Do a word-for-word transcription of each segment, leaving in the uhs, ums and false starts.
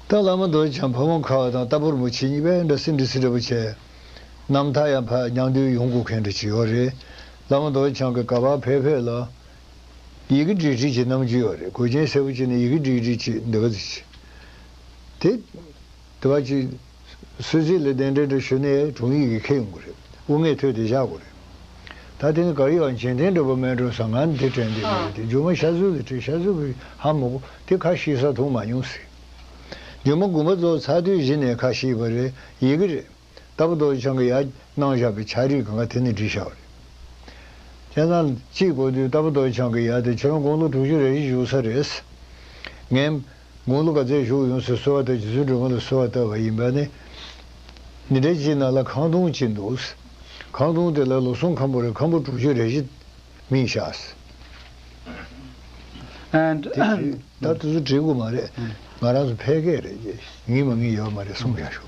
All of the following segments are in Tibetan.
ད་བླ་མ་རྡོ་རྗེ་འཆང་ཕ་བོང་ཁ་བ་དང་རྟ་ཕོར་མོ་ཆེ་གཉིས་པོ་འདྲ་སེ་འདྲ་སེ་འདྲ་པོ་བྱས། རྣམ་ཐར་ཡང་ཕར་མཉམ་འདུས་ཡོང་དགོས་མཁན་འདྲ་ཅིག་ཡོད་རེད། བླ་མ་རྡོ་རྗེ་འཆང་གི་ག་པར་ཕེབས་ཕེབས་ལ། ཡི་གེ་བྲིས་བྲིས་ཀྱི་རྣམ་འགྱུར་ཡོད་རེད། གོས་ཆེན་སེར་པོ་ཅིག་ནས་ཡི་གེ་བྲིས་བྲིས་ཀྱི་འདི་ག་ཅིག་དེ། དེ་བ་ཅིག་སུད་སི་ལ་གདན་འདྲེན་འདྲ་ཞུས་ནས་དྲུང་ཡིག་གིས་འཁྱེར་ཡོང་གི་རེད། དབུ་སྔས་ཐོད་དེ་བཞག་དགོས་རེད། ད་དེ་ནི་ག་རེ་ཡོད། འཇིན་རྟེན་འདྲ་པོ་མེད་འགྲོ་ས། ང་འདི་དྲན་འདི་མ་རེད་དེ། རྒྱུ་མ་ཤ་ཟུར་ལ་བྲིས། ཤ་ཟུར་གི་ཧ་མ་གོ། དེ་ཁ་ཤི་ས་མཐོང་མ་མྱོང་ཟེར། རྒྱུ་མ་དགོན་པ་རྫོགས་ཚར་དུས་གཞི་ནས་ཁ་ཤི་བ་རེད། ཡི་གེ་རེད། རྟ་ཕོ་རྡོ་རྗེ་འཆང་གིས་ཡར་གནང་བཞག་པའི་ཕྱག་བྲིས་གང་ག་དེ་ནས་བྲིས་བཞག་པ་རེད། བྱས་ཙང་གཅིག་གོ་དུས་རྟ་ཕོ་རྡོ་རྗེ་འཆང་གིས་ཡར་དེ་ཁྱེད་རང་དགུང་ལོ་དྲུག་ཅུ་རེ་བཞི་བཞུགས་ས་རེད། ངས་དགུང་ལོ་ག་ཚད་བཞུགས་ཡོང་ཟེར་གསོལ་བ་བཏབ། རྗེ་བཙུན་སྒྲོལ་མ་ལ་གསོལ་བ་བཏབ་པ་ཡིན་པ་ནི། འདི་འདྲའི་ཅིག་ནང་ལ་ཁང་སྟོང་ཅིག་འདུག་ཁང་སྟོང་དེ་ལ་ལོ་གསུམ་ཁམ་བུ་རེད། ཁམ་བུ་དྲུག་ཅུ་རེ་བཞི་མིན་ཤག And དེ་བྲིས། ད་དུས་ཚོད་བྲིས་དགོས་མ་རེད། ང་རང་ཚོ་ཕལ་སྐད་རེད། ངེས་མ་ངེས་ཡོད་མ་རེད། གསུང་ཡག་ཞུ་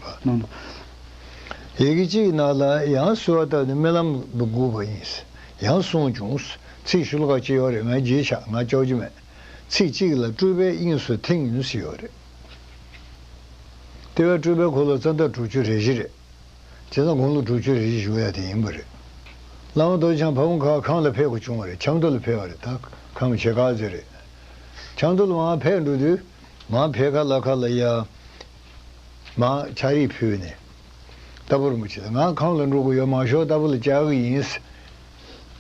ག་ཡི་གེ་གཅིག་ནང་ལ་ཡང་གསོལ་བ་བཏབ་ནས་སྨོན་ལམ་འགུགས་པ་ཡིན། ཡང་གསུངས་བྱུང་། ཚིག་ཤོ་ལོ་ཀ་གཅིག་ཡོད་རེད། ང་བརྗེད་ཤག་ང་ལྕོགས་ཀྱི་མེད། ཚིག་གཅིག་ལ་སྤྲུལ་པའི་དབྱིངས་སུ་ཐིམ་ཡོད་ཟེར་ཡོད་རེད། དེ་བས་སྤྲུལ་པའི་འཁོར་ལོ་རྩ་ཟླ་དྲུག་ཅུ་རེ་བཞི་རེད། བྱས་ཙང་དགུང་ལོ་དྲུག་ཅུ་རེ་བཞི་བཞུགས་ཡ་དེ་ཡིན་པ་རེད། བླ་མ་རྡོ་རྗེ་འཆང་ཕ་བོང་ཁ་ཁམས་ལ་ཕེབས་དགོས་བྱུང་བ་རེད། ཆབ་མདོ་ལ་ཕེབས་པ་རེད། ད་ཁམས་བྱེ་ཁ་ཟེར་རེད། ཆབ་མདོ་ལ་མར་ཕེབས་འགྲོ་དུས་མར་ཕེབས་ཁ་ལ་ཁ་ལ་ཡ་མར་ཕྱག་བྲིས་ཕུལ་ནས། རྟ་ཕོ་རིན་པོ་ཆེ་ལ་ང་ཁམས་ལ་འགྲོ་དགོས་ཡོད། མང་ཤོས་རྟ་ཕོ་ལ་བཅར་གི་ཡིན།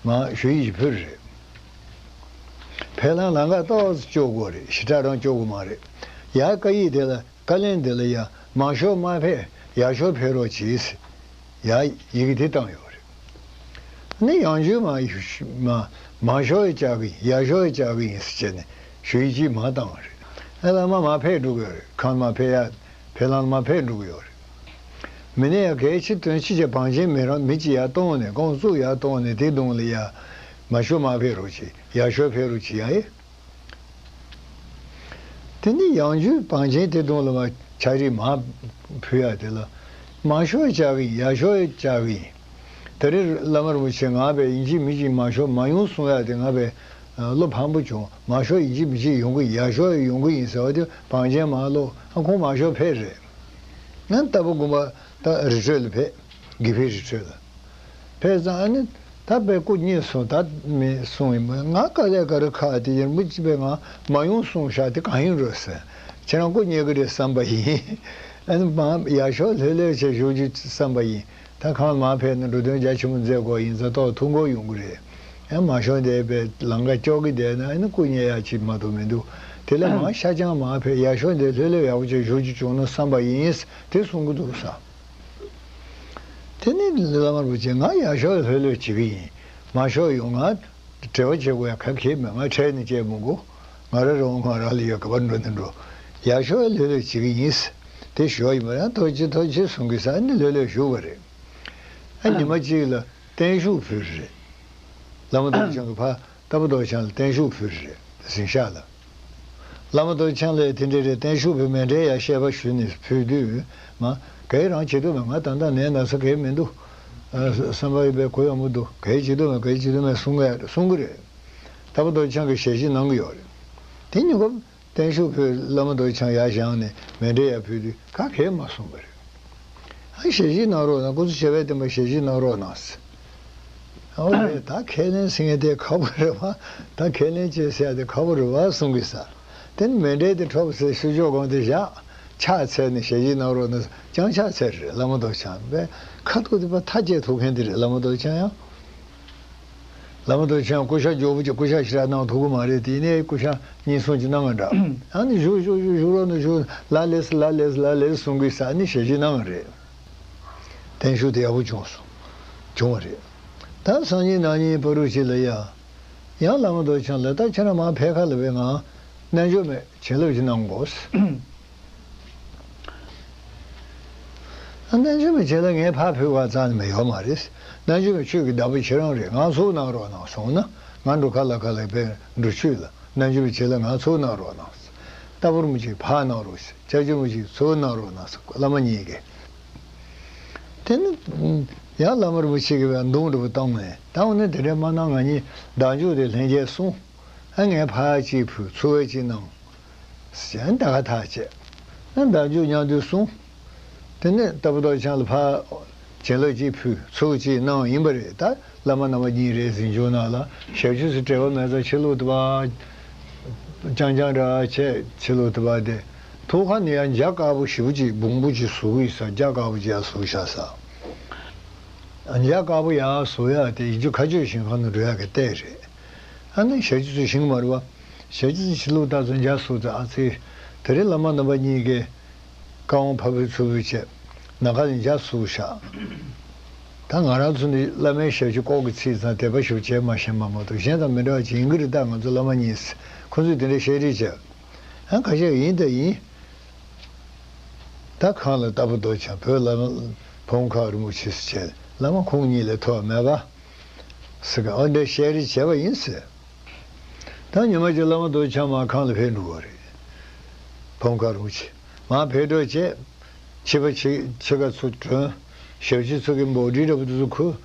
མར་ཞུ་ཡིག་ཅིག་ཕུལ་རེད། ཕེབས་ལམ་ལམ་ཁ་ཏོག་ཙམ་སྐྱོར་དགོས་རེད། ཞེ་དྲག་རང་སྐྱོར་དགོས་མ་རེད། ཡར་བཀའ་ཡིག་དེ་ལ། བཀའ་ལན་འདི་ལ་ཡ། མང་ཤོས་མ་ཕེབས། ཡག་ཤོས་ཕེབས་རོགས་གྱིས། ཡ། ཡི་གེ་དེ་བཏང་ཡོད་རེད། ནི་ཡང་བསྐྱར་མ་མ་མང་ཤོས་ཡི་བཅར་གི་ཡིན། ཡག་ཤོས་ཡི་བཅར་གི་ཡིན་ཟེར་བྱས་ནས་ཞུ་ཡིག་ཅིག་མར་བཏང་བ་རེད། ཨ། བླ་མ་མར་ཕེབས་འགྲོ་གི་ཡོད་རེད། ཁམས་མར་ཕེབས་ཡ། ཕེབས་ལམ་མར་ཕེབས་འགྲོ་གི་ཡོད་རེད། མི་ནས་ཡ་གལ་ཆེ་དོན་ཆེ་བྱས་བང་ཆེན་མི་རང་མི་གཅིག་ཡར་གཏོང་ནས། ཁོང་ཚོ་ཡར་གཏོང་ནས་དེ་གདོང་ལ་ཡ། མང་ཤོས་མར་ཕེབས་རོགས་གྱིས། ཡག་ཤོས་ཕེབས་རོགས་གྱིས་ཡ། ཨེ། དེ་ནས་ཡང་བསྐྱར་བང་ཆེན་དེ་གདོང་ལ་མར་ཕྱག་བྲིས་མར་ཕུལ་ཡ་དེ་ལ། མང་ཤོས་བཅར་གི་ཡིན། ཡག་ཤོས་བཅར་གི་ཡིན། དེ་རིང་བླ་མ་རིན་པོ་ཆེ་ང་བས་ཡིན་གཅིག་མིན་གཅིག་མང་ཤོས་མ་ཡོང་གསུང་ཡ་དེ་ང་བས་བློ་ཕམ་པོ་བྱུང་། མང་ཤོས་ཡིན་གཅིག་མིན་གཅིག་ཡོང་གི་ཡིན། ཡག་ཤོས་ཡོང་གི་ཡིན་ཟེར་བ་དེ་བང་ཆེན་མར་ལོག་ཨ། ཁོང་མང་ཤོས་ཕེབས་རེད། ང་རྟ་ཕོ་དགོན་པ་ད་རི་ཁྲོད་ལ་ཕེབས། དགེ་འཕེལ་རི་ཁྲོད་ལ། ཕེབས་ཙང་ཨ་ནི་ད་དཔེ་སྐུ་མཉེལ་སོང་། ད་མེད་གསུངས་ཡིན་པ། ང་དཀའ་ལས་ཀ་རེ་ཁག་དེ་ཡིན་མི་གཅིག་པས་ང་མ་ཡོང་གསུངས་ཤག་དེ་གང་ཡིན་རོ་ཟེར། ཁྱེད་རང་སྐུ་མཉེལ་གི་རེད་བསམ་པ་ཡིན། ཨ་ནི་མ་ཡག་ཤོས་ལྷོད་ལྷོད་བྱས་བཞུགས་རྒྱུ་བསམ་པ་ཡིན། ད་ཁམས་མར་ཕེབས་ན་འགྲོ་དོན་རྒྱ་ཆེན་པོ་མཛད་དགོས་ཡིན་ཙང་ཏོག་ཐུགས་འགོར་ཡོང་གི་རེད། ཡང་མང་ཤོས་འདིར་དཔེ་ལམ་ཁ་སྐྱོར་གི་བསྡད་ན་ཨ་ནི་སྐུ་མཉེལ་ཡག་ཅིག་མ་གཏོགས་མི་འདུག་དེ་ལས་མར་ཤར་བྱང་མར་ཕེབས། ཡག་ཤོས་འདིར་ལྷོད་ལྷོད་ཡག་པོ་བྱས་བཞུགས་རྒྱུ་བྱུང་ན་བསམ་པ་ཡིན། དེ་གསུང་གི་འདུག་ས། དེ་ནས་བླ་མ་རིན་པོ་ཆེ་ང་ཡག་ཤོས་ལྷོད་ལྷོད་བྱེད་ཀྱི་ཡིན། མང་ཤོས་ཡོང་ང་འབྲེལ་བ་བྱེད་དགོས་ཡ་ག་གེ་མེད། ང་ཁྲལ་ནི་བྱེད་མི་དགོས། ང་རང་རང་ང་རང་ལ་ཡ་ག་པར་འགྲོ་ནི་འགྲོ། ཡག་ཤོས་ལྷོད་ལྷོད་བྱེད་ཀྱི་ཡིན། དེ་ཞུ་བ་ཡིན་པ་རང་ཐུགས་རྗེ་ཆེ། ཐུགས་རྗེ་ཆེ་གསུང་གི་ས་ནི་ལྷོད་ལྷོད་བཞུགས་པ་རེད། ཨ། ཉི་མ་གཅིག་ལ་བརྟན་བཞུགས་ཕུལ་རེད། བླ་མ་རྡོ་རྗེ་འཆང་གི་ཕ། རྟ་ཕོ་རྡོ་རྗེ་འཆང་ལ་བརྟན་བཞུགས་ཕུལ་རེད། གཟིམ་ཤག་ལ། བླ་མ་རྡོ་རྗེ་འཆང་ལ་དེ་འདྲ་རེད། བརྟན་བཞུགས་ཕུལ། མཎྜལ་ཡ་བཤད་པ་ཞུས་ནས་ཕུལ་དུས་མ། གའི་རང་བྱེད་དུ་མེད། ང་ད་ལྟ་ནད་ན་ཚ་གའི་མི་འདུག་ཨ། བསམ་པ་ཡོད་པའི་གུ་ཡངས་པོ་འདུག་གའི་བྱེད་དུ་མེད། གའི་བྱེད་དུ་མེད་གསུང་གི་གསུང་གི་རེད། རྟ་ཕོ་རྡོ་རྗེ་འཆང་གིས་ཞལ་བཞེས་གནང་གི་ཡོད་རེད། དེ་ཉིན་ཁོ་བརྟན་བཞུགས་ཕུལ། བླ་མ་རྡོ་རྗེ་འཆང་ཡར་བཞེངས་ནས་མཎྜལ་ཡར་ཕུལ་དུས་ག་གེ་མ་གསུངས་པ་རེད། ཨ། ཞལ་བཞེས་གནང་རོགས་གནང་། སྐུ་གཟུགས་བྱ་བའི་བསྟན་པ་ཞལ་བཞེས་གནང་རོགས་གནང་ཟེར། ཨོ་རེད། ད་ཁས་ལེན་ཟེར་མཁན་དེ་ཁག་པོ་རེད་བ། ད་ཁས་ལེན་བྱེད་ཟེར་ཡ་དེ་ཁག་པོ་རེད་བ་གསུང་གི་ས། དེ་ནི་མཎྜལ་དེ་འཕྲོག་ཟེར་ཤུ་ཅོག་སྒང་དེ་བཞག་ཕྱག་འཚལ་ནས་ཞལ་བཞེས་གནང་རོགས་གནང་ཟེར། ཅང་ཕྱག་འཚལ་རེད། བླ་མ་རྡོ་རྗེ་འཆང་དཔེ་ཁ་ཐུག་དེ་ཕར་ཐག་བཅད་ཐུབ་མཁན་དེ་རེད། བླ་མ་རྡོ་རྗེ་འཆང་ཡང་། བླ་མ་རྡོ་རྗེ་འཆང་སྐུ་ཞབས་མགྱོགས་པོ་ཅིག་སྐུ་ཞབས་ཞེ་དྲག་གནང་ཐུབ་ཀྱི་མ་རེད། དེ་ནས་སྐུ་ཞབས་སྙན་སེང་ཅིག་གནང་བ་འདྲ། ཨ་ནི་བཞུགས་བཞུགས་བཞུགས་བཞུགས་རོགས་གནང་། བཞུགས། ལ་ལས་ལ་ལས་ལ་ལས་གསུང་གི་ས་ནི་ཞལ་བཞེས་གནང་བ་རེད། བརྟན་བཞུགས་དེ་ཡག་པོ་བྱུང་སོང་། བྱུང་བ་རེད། ད་སང་ཉིན་གནངས་ཉིན་བར་དུ་ཅིག་ལ་ཡ། ཡང་བླ་མ་རྡོ་རྗེ་འཆང་ལ་ད་ཁྱེད་རང་མར་ཕེབས་ཁ་ལ་བས་ང་རྣལ་འབྱོར་མའི་བྱིན་རླབས་ཅིག་གནང་དགོས། རྣལ་འབྱོར་མའི་བྱིན་རླབས་ངས་ཕར་ཕུལ་བ་རྩ་ནས་མེད་ཡོད་མ་རེད། རྣལ་འབྱོར་མའི་ཆོས་ཀྱི་བདག་པོ་ཁྱེད་རང་རེད། ང་ཚུར་གནང་རོགས་གནང་གསུངས་ན་ང་འགྲོ་ཁ་ལ་ཁ་ལ་བས་འགྲོ་ཆོས་ལ་རྣལ་འབྱོར་མའི་བྱིན་རླབས་ང་ཚུར་གནང་རོགས་གནང་། རྟ་ཕོ་རིན་པོ་ཆེ་ཕར་གནང་རོགས་ཟེར། སྐྱབས་རྗེ་རིན་པོ་ཆེ་ཚུར་གནང་རོགས་གནང་ཟེར། བླ་མ་གཉིས་ཀས། དེ་ནི་ཡང་བླ་མ་རིན་པོ་ཆེ་གིས་བས་མདུང་འདྲ་པོ་བཏང་ནས། ད་འོ་ན་དེ་འདྲ་མ་གནང་། ང་གཉིས་བདག་འཇུག་དེ་ལྷན་རྒྱས་གསུངས། ཨ། ངས་ཕར་གཅིག་ཕུལ། ཚུར་གཅིག་གནང་། ཟེར་ད་ག་ཐག་བཅད། ཨ་མདའ་མཇུག་མཉམ་དུ་སོང་། དེ་ནས་རྟ་ཕོ་སྟོབས་ཆེན་ལ་ཕར་བྱིན་རླབས་ཅིག་ཕུལ། ཚུར་ཅིག་གནང་ཡིན་པ་རེད། ད་བླ་མ་རྣམ་པ་གཉིས་རེད། གཟིམ་ཆུང་ནང་ལ་ཞབས་ཕྱི་ཚོ་བྲེལ་བ་མེད་ཙང་ཕྱི་ལོགས་དུ་བ་རྐྱང་རྐྱང་འདྲ་བྱས། ཕྱི་ལོགས་དུ་བ་དེ་ཐུག་ཁ་ནས་ཡང་རྒྱ་དཀར་པོ་ཞེ་པོ་ཅིག་སྦོམ་པོ་ཅིག་བཟོ་གི་ཡོད་ས། རྒྱ་དཀར་པོ་ཅིག་ཡར་བཟོ་བཞག་ས། རྒྱ་དཀར་པོ་ཡར་བཟོ་ཡག་དེ་ཡིན་རྒྱུ་མཁའ་སྤྱོད་ཞིང་ཁམས་ནང་འགྲོ་ཡག་གི་ལྟས་རེད། ཨ་ནི་ཞབས་ཕྱི་ཚོ་ཞིང་མ་རུ་བ། ཞབས་ཕྱི་ཚོ་ཕྱི་ལོགས་ལྟ་ཚོ་འཇའ་སོ་ཙ་ཨ་ཙི། དེ་རིང་བླ་མ་རྣམ་པ་གཉིས་ཀྱིས་བཀའ་དབང་ཕ་བུ་ཚུ་བུ་བྱས། ནམ་མཁའ་ལ་འཇའ་སོ་བཞག། ད་ང་རང་ཚོ་ནི་བླ་མའི་ཞབས་ཕྱི་ལྐོག་གི་ཚིག་ཙང་དད་པ་ཞུ་བྱས་མ་ཤེས་པ་མ་གཏོགས་གཞན་དང་མི་འདྲ་བ་ཅིག་ཡིན་གྱི་རེད། ད་ང་ཚོ་བླ་མ་གཉིས་ཁོ་ཚོས་དེ་འདྲ་བཤད་རེས་བྱས། ཨ་ཁ་ཤས་ཡིན་ད་ཡིན། ད་གང་ལ་རྟ་ཕོ་སྟོབས་ཆེན་བོད་བླ་མ་བུམ་ཁ་རིན་པོ་ཆེ་ཟེར་བྱས་བླ་མ་ཁོང་གཉིས་ལས་མཐོ་བ་མེད་པ་ཟེར་ག་འོ་འདྲ་བཤད་རེས་བྱས་པ་ཡིན་ཟེར། ད་ཉི་མ་གཅིག་བླ་མ་སྟོབས་ཆེན་མར་གང་ལ་ཕེབས་འགྲོ་བ་རེད། བུམ་ཁ་རིན་པོ་ཆེ་མར་ཕེབས་འགྲོ་བྱས། ཕྱི་པ་ཕྱི་ཕྱི་ཁ་ཚུར་གྲོན། ཞབས་ཕྱི་ཚུ་གི་འབོལ་གྲི་འདྲ་པོ་དེ་ཚོ་ཁུར།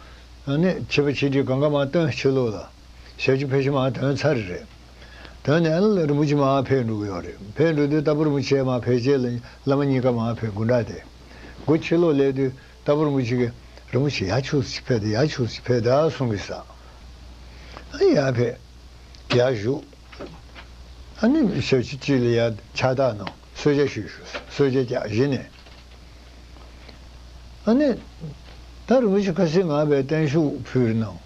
ཨ་ནི་ཕྱི་པ་ཕྱི་གྲི་གང་ག་མར་བཏོན། ཕྱི་ལོགས་ལ། ཞབས་ཕྱི་ཕལ་ཆེར་མར་ཐོན་ཚར་རེད། དོན་ནས་ཨ་ནི་རིན་པོ་ཆེ་མར་ཕེབས་འགྲོ་གི་ཡོད་རེད། ཕེབས་འགྲོ་དུས་རྟ་ཕོ་རིན་པོ་ཆེ་མར་ཕེབས་རྗེས་ལ་བླ་མ་གཉིས་ཀ་མར་ཕེབས། དགུང་གྲངས་དེ་སྒོ་ཕྱི་ལོགས་སླེབས་དུས་རྟ་ཕོ་རིན་པོ་ཆེ་གིས་རིན་པོ་ཆེ་ཡར་ཕྱོགས་སུ་ཕེབས་དང་། ཡར་ཕྱོགས་སུ་ཕེབས་དང་གསུང་གི་ས། ཨ་ནི་ཡར་ཕེབས། ཡར་བཞུགས། ཨ་ནི་ཞབས་ཕྱི་གཅིག་ལ་ཡར་ཕྱག་རྟགས་གནང་། གསོལ་ཇ་ཞུས་ཞུས། གསོལ་ཇ་བཀྱགས། གཞི་ནས། ཨ་ནི། ད་རིན་པོ་ཆེ་ཁ་སང་ང་བས་བརྟན་བཞུགས་ཕུལ་གནང་།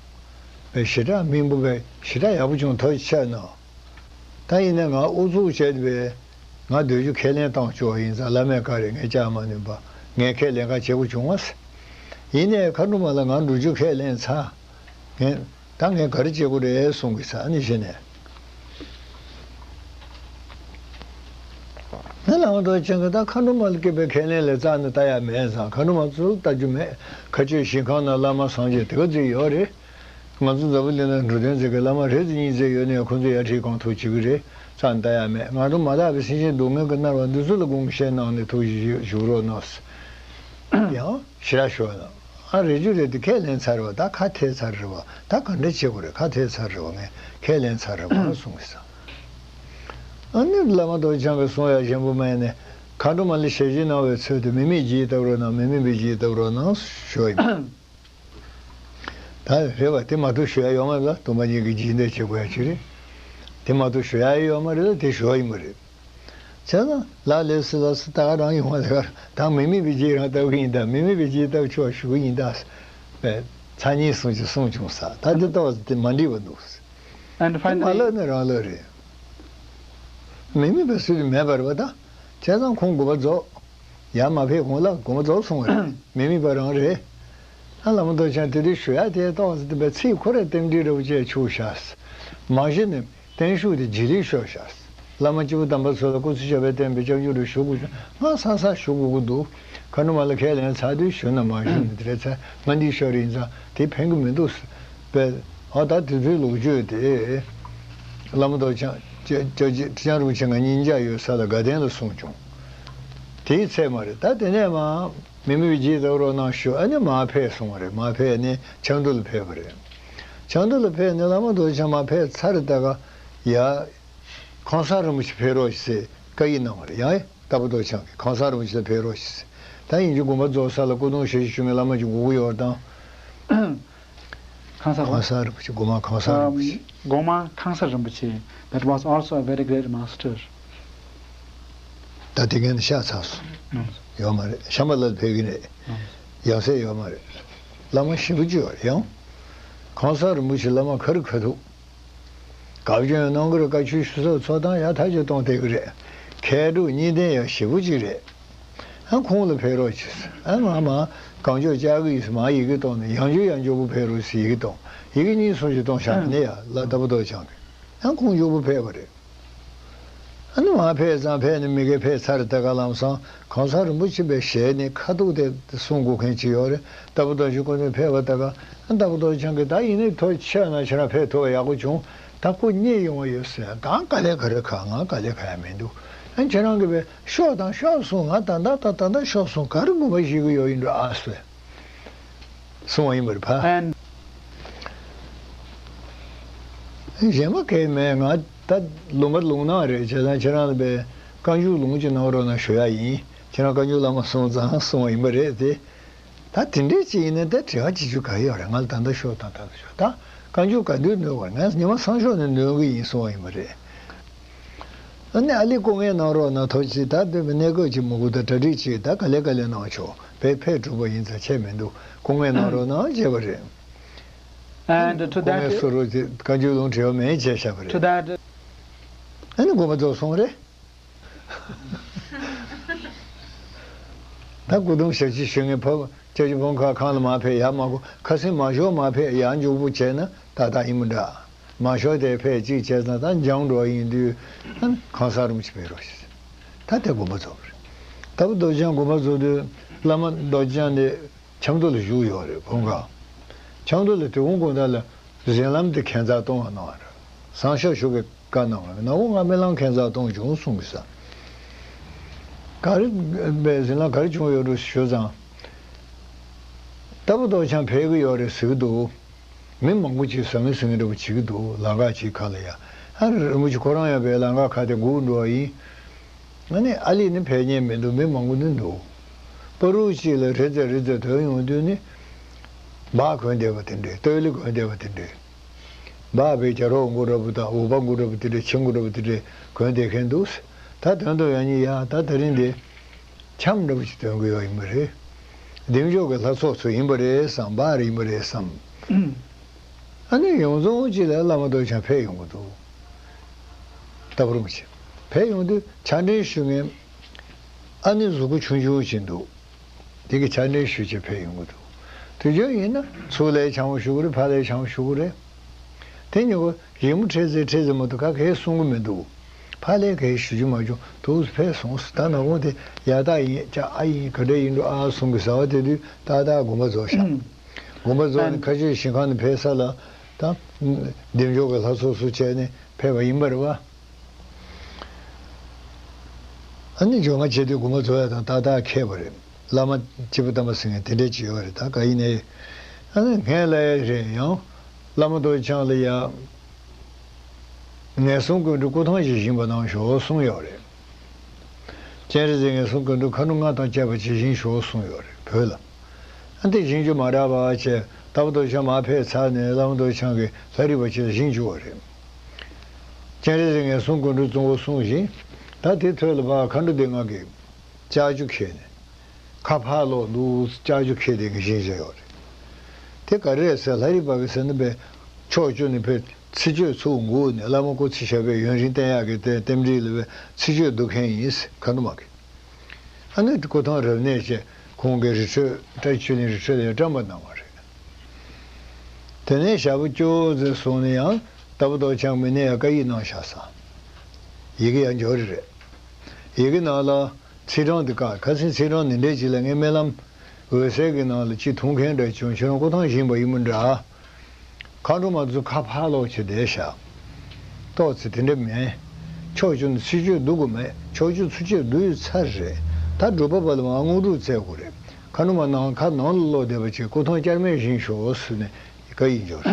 བས་ཞེ་དྲག་སྨིན་པོ་བས་ཞེ་དྲག་ཡག་པོ་བྱུང་། ཐུགས་རྗེ་ཆེ་གནང་། ད་ཡིན་ནའི་ང་ཨུ་ཚུགས་བྱས་པས་ང་སྡོད་རྒྱུ་ཁས་ལེན་བཏང་ཆོག་ཡིན་ཙང་བླ་མས་བཀའ་རེད། ངས་བཅར་མ་ནུས་པ་ངས་ཁས་ལེན་ག་བྱེད་དགོས་བྱུང་བ། ཡིན་ནའི་མཁའ་འགྲོ་མ་ལ་ང་འགྲོ་རྒྱུ་ཁས་ལེན་ཚར། ངས། ད་ངས་ག་རེ་བྱེད་དགོས་རེད་གསུང་གི་ས་ནི་གཞི་ནས། ང་བླ་མ་སྟོབས་ཆེན་གྱིས་ད་མཁའ་འགྲོ་མ་ལ་བསྐྱེད་པའི་ཁས་ལེན་ལས་རྩ་ནས་ལྟ་ཡ་མེད་ཙང་མཁའ་འགྲོ་མ་ཚོ་ལ་ལྟ་རྒྱུ་མེད། མཁའ་སྤྱོད་ཞིང་ཁམས་ན་བླ་མ་སངས་རྒྱས་དེ་ག་ཚོད་ཡོད་རེད། ང་ཚོ་འཛམ་བུ་གླིང་ན་འགྲོ་དོན་མཛད་མཁན་བླ་མ་རེ་ཚོ་གཉིས་ཚོ་ཡོད་ནས་ཁོང་ཚོ་ཡར་ཁྲིད་གང་ཐུབ་བྱེད་ཀྱི་རེད། རྩ་ནས་ལྟ་ཡ་མེད། ང་ཚོ་མ་དག་པའི་སེམས་ཅན་སྡུག་བསྔལ་གྱིས་མནར་བ་འདི་ཚོ་ལ་དགོངས་བཞེས་གནང་ནས་ཐུགས་རྗེ་ཆེ་ཞུ་རོགས་གནང་། ཡང་ཞེ་དྲག་ཞུ་བ་དང་། ཨ་རེ་རྒྱུ་རེད་དེ་ཁས་ལེན་ཚར་བ། ད་ཁ་ཐལ་ཚར་རེད་བ། ད་ག་འདྲ་བྱེད་དགོས་རེད། ཁ་ཐལ་ཚར་རེད་བ། ངས་ཁས་ལེན་ཚར་རེད་བ་གསུངས་ས། ཨ་ནི་བླ་མ་སྟོབས་ཆེན་གྱིས་གསུང་ཡ་གཞན་པོ་མེད་ནས་མཁའ་འགྲོ་མ་ལ་ཞལ་བཞེས་གནང་བའི་ཚུལ་དུ་མི་མེད་རྒྱུད་བཏབ་རོགས་གནང་། མི་མེད་པའི་རྒྱུད་བཏབ་རོགས་གནང་ཞུ་བ་ཡིན། ད་རེད་བ། དེ་མ་གཏོགས་ཞུ་ཡ་ཡོད་མ་རེད་ལ། སྟོན་པ་ཉིད་ཀྱི་རྗེས་འདེད་བྱེད་དགོས་ཡ་ཅིག་རེད། དེ་མ་གཏོགས་ཞུ་ཡ་ཡོད་མ་རེད་ལ། དེ་ཞུ་བ་ཡིན་པ་རེད། བྱས་ཙང་ལག་ལེབ་སི་ལ་སི་ད་ག་རང་ཡོང་བ་ལ་ད་མི་མེད་པའི་རྗེས་རང་ལྟ་གི་ཡིན། ད་མི་མེད་པའི་རྗེས་ལྟ་ཆོག་ཞུ་གི་ཡིན། ད་པས་ཚ་ཉིན་གསུང་ཅིག་གསུང་བྱུང་ས། ད་འདི་ལྟ་བ་དེ་མ་འགྲིག་པ་འདུག། And མ་finally ལབ་ན་རང་ལབ་རེད། མི་མེད་པ་སུ་དེ་མེད་པ་རེད་བ། ད་བྱས་ཙང་ཁོང་དགོངས་པ་རྫོགས། ཡར་མ་ཕེབས་གོང་ལ་དགོངས་པ་རྫོགས་སོང་བ་རེད། མི་མེད་པ་རང་རེད། ཨ་བླ་མ་སྟོབས་ཆེན་དེ་དུས་ཞུ་ཡ་དེ་ཏོག་ཙམ་དེ་བས་ཚིག་ཁོ་ར་རྟེན་འབྲེལ་འདྲ་བོ་བྱས་ཆུག་ཤག། མ་གཞི་ནས་བརྟན་བཞུགས་དེ་རྗེས་ལུས་ཤོར་ཤག། བླ་མ་སྐྱེས་བུ་དམ་པ་ཚོ་ལ་སྐུ་ཚེ་ཞབས་པད་བརྟན་པའི་སྐྱབས་འཇུག་རེ་ཞུ་དགོས་བྱུང་། ང་ས་ས་ཞུ་དགོས་ཀྱི་འདུག། མཁའ་འགྲོ་མ་ལ་ཁས་ལེན་ཚར་དུས་ཞུ་ན་མ་ཞུ་ན་དེ་རེད་ཚར། ང་འདི་ཤོར་ཡིན་ཙང་དེ་ཕན་གྱི་མི་འདུག་པས། ཨ་ད་དེ་ཚོའི་ལོ་རྒྱུས་དེ་བླ་མ་སྟོབས་ཆེན་ཁྲི་བྱང་རིན་པོ་ཆེ་ང་གཉིས་མཇལ་ཡོད་ས་ལ་དགའ་ལྡན་ལ་གསུངས་བྱུང་། དེའི་ཚེ་མ་རེད། ད་དེ་ནས་མ། མི་མེད་པའི་རྗེས་ལྟ་རོགས་གནང་ཞུ། ཨ་ནི་མར་ཕེབས་སོང་བ་རེད། མར་ཕེབས་ནས་ཆབ་མདོ་ལ་ཕེབས་པ་རེད། ཆབ་མདོ་ལ་ཕེབས་ནས་བླ་མ་སྟོབས་ཆེན་མར་ཕེབས་ཚར་ད་ག་ཡ། ཁང་གསར་རིན་པོ་ཆེ་ཕེབས་རོགས་ཞེས་བཀའ་ཡིག་གནང་བ་རེད། ཡང་རྟ་ཕོ་སྟོབས་ཆེན་གྱིས་ཁང་གསར་རིན་པོ་ཆེ་ལ་ཕེབས་རོགས་ཞེས། ད་ཡིན་རྒྱུ་དགོངས་པ་རྫོགས་ས་ལ་སྐུ་གདུང་ཞབས་ཕྱི་ཞུ་མཁན་བླ་མ་གཅིག་དགོས་ཀྱི་ཡོད་དང་། ཁང་གསར། ཁང་གསར་རིན་པོ་ཆེ། སྒོ་མང་ཁང་གསར་རིན་པོ་ཆེ། སྒོ་མང་ཁང་གསར་རིན་པོ་ཆེ། That was also a very great master. ད་དེ་ངན་ཤ་ཚ་སོང་། ཡོད་མ་རེད། ཤམ་བྷ་ལ་ཕེབས་ཀྱི་རེད། ཡང་སེ་ཡོད་མ་རེད། བླ་མ་ཞེ་པོ་ཅིག་ཡོད་རེད། ཡང་ཁང་གསར་རིན་པོ་ཆེ་བླ་མ་ག་རེ་ག་འདུག། དགའ་སྐྱོ་གནང་གི་རེད། བཀའ་ཆོས་ཞུ་ས་ཚོགས་སྟངས་ཡག་ཐག་ཆོད་གཏོང་བསྡད་ཀྱི་རེད། མཁས་གྲུབ་གཉིས་ལྡན་ཡང་ཞེ་པོ་ཅིག་རེད། ཨ་ཁོང་ལ་ཕེབས་རོགས་བྱེད། ཨ་ང་མ་གང་ལྕོགས་བཅར་གི་ཡིན་ཟེར་མ་ཡི་གེ་གཏོང་ནས། ཡང་མགྱོགས་ཡང་མགྱོགས་པོ་ཕེབས་རོགས་ཟེར་ཡི་གེ་གཏོང་། ཡི་གེ་གཉིས་གསུམ་ཞིག་གཏོང་བཞག་ནས་ཡ་ལ་རྟ་ཕོ་སྟོབས་ཆེན་གྱིས། ཨ་ཁོང་མགྱོགས་པོ་ཕེབས་པ་རེད། ཨ་ནི་མར་ཕེབས་ཙང་ཕེབས་ནས་མི་དགེ་ཕེབས་ཚར་ད་ག་ལམ་སང་གང་ཟག་རིན་པོ་ཆེ་པའི་ཞལ་ནས་ཁ་ཐུག་དེ་གསུང་དགོས་མཁན་ཅིག་ཡོད་རེད། རྟ་ཕོ་སྟོབས་ཆེན་ཁོ་ཚོས་ཕེབས་པ་ད་ག་ཨ་རྟ་ཕོ་སྟོབས་ཆེན་གྱིས་ད་ཡིན་ནའི་ཐུགས་རྗེ་ཆེ་གནང་། ཁྱེད་རང་ཕེབས་ཐུབ་པ་ཡག་པོ་བྱུང་། ད་སྐུ་མཉེལ་ཡོང་བ་ཡོད་ཟེར། ད་དཀའ་ལས་ག་རེ་ཁག། ང་དཀའ་ལས་ཁག་ཡ་མི་འདུག། ཨ་ཁྱེད་རང་གིས་བས་ཤོག་དང་ཤོག་གསུངས། ང་ད་ལྟ་ད་ད་ལྟ་ཤོག་གསུངས། ག་རེ་དགོངས་པ་བཞེས་ཀྱི་ཡོད་ཡིན་འགྲོ་ཨ་ཟེར། གསུང་བ་ཡིན་པར་ཕ། And གཞན་པ་གང་ཡང་མེད། ང་ད་ལུང་པ་ལུང་ནག་རེད། བྱས་ཙང་ཁྱེད་རང་ལ་བས་ བཀའ་འགྱུར་ལུང་ཅིག་གནང་རོགས་གནང་ཞུ་ཡ་ཡིན། ཁྱེད་རང་བཀའ་འགྱུར་བླ་མ་གསུངས་ཙང་གསུངས་པ་ཡིན་པ་རེད་དེ། ད་དེ་འདྲས་ཅིག་ཡིན་ན་ད་དྲི་བ་བྱེད་རྒྱུ་ག་ཡོད་རེད། ང་ལ་ད་ལྟ་ཤོག་དང་ད་ལྟ་ཤོག་ད་བཀའ་འགྱུར་ག་དུས་འདོན་བར་ང་ཉི་མ་སང་ཞོགས་ནས་འདོན་གི་ཡིན་གསུངས་པ་ཡིན་པ་རེད། ཨ་ནི་ཨ་ལི་སྐུ་ངལ་གནང་རོགས་གནང་། ཐོག་ཅིག་ད་འདོན་པའི་གནས་སྐབས་ཅིག་མི་དགོས། ད་གྲ་སྒྲིག་ཅིག་ད་ག་ལེ་ག་ལེ་གནང་ཆོག་བས་ཕེབས་གྲུབ་པ་ཡིན་ཙང་ཁྱད་མི་འདུག་སྐུ་ངལ་གནང་རོགས་གནང་བྱས་པ་རེད། And to སྐུ་ངལ་that གསོ་རོགས་ཅེས་བཀའ་འགྱུར་ལུང་དྲི་བ་མེད་བྱས་བཞག་པ to རེད། That ཨ་ནི་དགོངས་པ་རྫོགས་སོང་རེད། ད་སྐུ་གདུང་ཞབས་ཕྱི་ཞུ་མཁན་ཕ་སྐྱབས་རྗེ་ཕོ་ཁ་ཁང་ལ་མ་ཕེབས་ཡར་མ་གོ་ཁ་སེང་མ་ཞོག་མ་ཕེབས་ཡར་མགྱོགས་པོ་བྱས་ན་ཏག་ཏག་ཡིན་མི་འདྲ། མ་ཞོག་དེ་ཕེབས་གཅིག་བྱས་ཙང་ད་འགྱངས་འགྲོ་བ་ཡིན་དུས་ཨ་ནི་ཁང་གསར་རུམ་ཅིག་ཕེབས་རོགས་ཞེས། ད་དེ་དགོངས་པ་རྫོགས་པ་རེད། ད་བུ་རྡོ་རྗེ་འཆང་དགོངས་པ་རྫོགས་དུས་བླ་མ་རྡོ་རྗེ་འཆང་དེ། ཆབ་མདོ་ལ་བཞུགས་ཡོད་རེད་བོད་ཁང་། ཆབ་མདོ་ལ་དེ་གུང་དགོང་དག་ལ་གཟིམ་ལམ་དེ་ཁྱད་མཚར་གཏོང་བ་གནང་བ་རེད། བཟང་ཤོས་ཞུ་གི་བཀའ་གནང་བ་རེད། ནག་པོ་ང་རྨི་ལམ་ཁྱད་མཚར་གཏོང་བྱུང་གསུང་གི་ས། ག་རེ་པའི་གཟིམ་ལམ་ག་རེ་བྱུང་ཡོད་འགྲོ་ཞུ་ཙང་། ལྟ་བུ་རྡོ་རྗེ་འཆང་ཕེབས་གི་ཡོད་རེད་ཟེར་གི་འདུག་མི་མང་པོ་ཅིག་ཟ་མི་ཟ་མཁན་འདྲ་པོ་བྱེད་ཀྱི་འདུག་ལམ་ཁ་ཅིག་ཁ་ལ་ཡ། ཨ་རིན་པོ་ཆེ་ཁོ་རང་ཡང་བའི་ལམ་ཁ་ཁ་དེ་སྒུག་འགྲོ་བ་ཡིན། ང་ནི་ཨ་ལི་ནི་ཕེབས་མཁན་མི་འདུག་མི་མང་པོ་ནི་འདུག་པ་རུ་གཅིག་ལ་རེ་ཙེ་རེ་ཙེ་དོན་ཡོང་དུས་ནི། སྦག་གོན་བསྡད་པ་དེ་འདྲས་སྟོད་ལི་གོན་བསྡད་པ་དེ་འདྲས། སྦག་པའི་རྒྱ་རོགས་མགོ་འདྲ་པོ་དང་འུག་པ་མགོ་འདྲ་པོ་དེ་འདྲས་ཆེ་མགོ་འདྲ་པོ་དེ་འདྲས་གོན་བསྡད་མཁན་འདུག་ད་དོན་དུ་ཡང་ནི་ཡ་ད་དེ་རིང་འདི། འཆམ་འདྲ་པོ་ཞིག་སྟོན་གི་ཡོད་ཡིན་པ་རེད། བདེ་མཆོག་གི་ལྷ་ཚོགས་ཚོ་ཡིན་པ་རེད་བསམ་པ་རེད་ཡིན་པ་རེད་བསམ། ཨ་ནི་ཡོངས་རྫོགས་ཅིག་ལ་བླ་མ་རྡོ་རྗེ་འཆང་ཕེབས་ཡོང་གི་འདུག་ལྟ་བུ་རུ་ཆེ་ཕེབས་ཡོང་དུས་ཕྱག་འཕྲིན་ཞུ་མཁན་ཨ་ནི་གཟུགས་པོ་ཆུང་ཆུང་ཞིག་འདུག་དེ་གི་ཕྱག་འཕྲིན་ཞུ་ཆེད་ཕེབས་ཡོང་གི་འདུག་དུས་རྒྱུན་ཡིན་ན་ཚུར་ལས་བྱང་བ་ཞུ་གི་རེད། ཕར་ལས་བྱང་བ་ཞུ་གི་རེད། དེ་ཉིན་གོ་རི་མོ་ཁྲེལ་ཟེར་ཁྲེལ་ཟེར་མ་གཏོགས་ག་གེ་གསུང་གི་མི་འདུག་ཕ་ལས་གེ་ཞུ་རྒྱུ་མ་བྱུང་། ཐུགས་སུ་ཕེབས་སོང་། ད་ནག་པོ་དེ་ཡ་ད་ཡིན་ཅག་ཨ་ཡིན་ག་འདྲ་ཡིན་འགྲོ་ཨ་གསུང་གི་ཟ་བ་དེ་དུས་ཏག་ཏག་དགོངས་པ་རྫོགས་ཤག་དགོངས་པ་རྫོགས་ནས་ཁ་ཆོས་ཞིང་ཁང་ནས་ཕེབས་ས་ལ་ད་བདེ་མཆོག་གི་ལྷ་ཚོགས་སུ་བྱས་ནས་ཕེབས་པ་ཡིན་པ་རེད་བ། ཨ་ནི་འབྱོར་མ་བྱེད་དུས་དགོངས་པ་རྫོགས་ཡ་དང་ཏག་ཏག་ཁེལ་བ་རེད། བླ་མ་སྐྱེས་བུ་དམ་པ་ཟེར་མཁན་དེ་འདྲས་ཅིག་ཡོད་རེད། ད་ག་ཡིན་ནའི་ཨ་ནི་ངས་ལབ་ཡ་རེད། ཡང་བླ་མ་རྡོ་རྗེ་འཆང་ལ་ཡ། ངན་སོང་ཀུན་འདུས་སྐུ་ཐང་ཞིག་བཞེངས་པ་གནང་ཤོག་གསུངས་ཡོད་རེད། སྤྱན་རས་གཟིགས་ངན་སོང་ཀུན་འདུས་མཁའ་འགྲོ་ལྔ་དང་བཅས་པ་ཅིག་བཞེངས་ཤོག་གསུངས་ཡོད་རེད་བོད་ལ། ཨ་འདི་བཞེངས་རྒྱུ་མ་རག་པ་བྱས་ལྟ་བུ་རྡོ་རྗེ་འཆང་མར་ཕེབས་ཚར་ནས་བླ་མ་རྡོ་རྗེ་འཆང་གིས་ལྷ་རིས་པ་ཅིག་ལ་བཞེངས་བཅུག་པ་རེད། སྤྱན་རས་གཟིགས་ངན་སོང་ཀུན་འདུས་གཙོ་བོ་གསུངས་ཤིང་། ད་དེ་ཐོག་ལ་ཕར་མཁའ་འགྲོ་སྡེ་ལྔ་གིས་ལྕགས་ཀྱུ་ཁྱེར་ནས། ཁ་ཕར་ལོག་འདུག་ལྕགས་ཀྱུ་ཁྱེར་དེ་གི་བཞེངས་བཞག་ཡོད་རེད། དེ་ག་རེ་རེད་ཟེར། ལྷ་རིས་པ་གི་ཟེར་ན་པའི་ཕྱོགས་བཅུ་ནས་ཕེབས་ཚེས་བཅུ་ཚུར་འགུག་ནས་བླ་མ་སྐུ་ཚེ་ཞབས་པད་ཡུན་རིང་བརྟན་ཡག་གི་རྟེན་རྟེན་འབྲེལ་ལ་པའི་ཚེས་བཅུ་འདུག་མཁན་ཡིན་མཁའ་འགྲོ་མ་གི། ཨ་ནི་སྐུ་ཐང་རབ་གནས་བཅས་ཁོང་གི་རི་ཁྲོད་བཀྲ་ཤིས་ཆོས་གླིང་རི་ཁྲོད་ལ་བཀྲམ་པ་གནང་བ་རེད། དེ་ནས་ཞག་པོ་བཅུ་ཙམ་སོང་ནས་ཡང་ལྟ་བུ་རྡོ་རྗེ་འཆང་མི་ནས་ཡང་བཀའ་ཡིག་གནང་བཞག་ས། ཡི་གེ་ཡང་འབྱོར་རེད། ཡི་གེ་ནང་ལ་ཚེས་གྲངས་དེ་བཀག་ཁ་སང་ཚེས་གྲངས་འདི་འདྲས་ཅིག་ལ་ངའི་རྨི་ལམ་འོད་གསལ་གྱི་ནང་ལ་ཅི་མཐོང་མཁན་འདྲ་བྱུང་། ཁྱེད་རང་སྐུ་ཐང་བཞེངས་པ་ཡིན་པ་འདྲ། མཁའ་འགྲོ་མ་ཚོ་ཁ་ཕར་ལོག་བྱས་བསྡད་ཤག་ཏོག་ཙེ་དེ་འདྲ་མེད། ཕྱོགས་བཅུ་ནས་ཚེས་བཅུ་འདུག་གི་མེད། ཕྱོགས་བཅུ་ཚུར་བཅུ་འདུག་ཡོད་ཚར་རེད། ད་སྒྲུབ་པ་པ་ལ་མ་དངོས་གྲུབ་བཙལ་དགོས་རེད། མཁའ་འགྲོ་མ་ནང་ཁ་ནང་ལ་ལོག་བསྡད་པ་ཅིག་སྐུ་ཐང་བསྐྱར་མེད་བཞེངས་ཤོག་ཟེར་ནས་བཀའ་ཡིག་འབྱོར།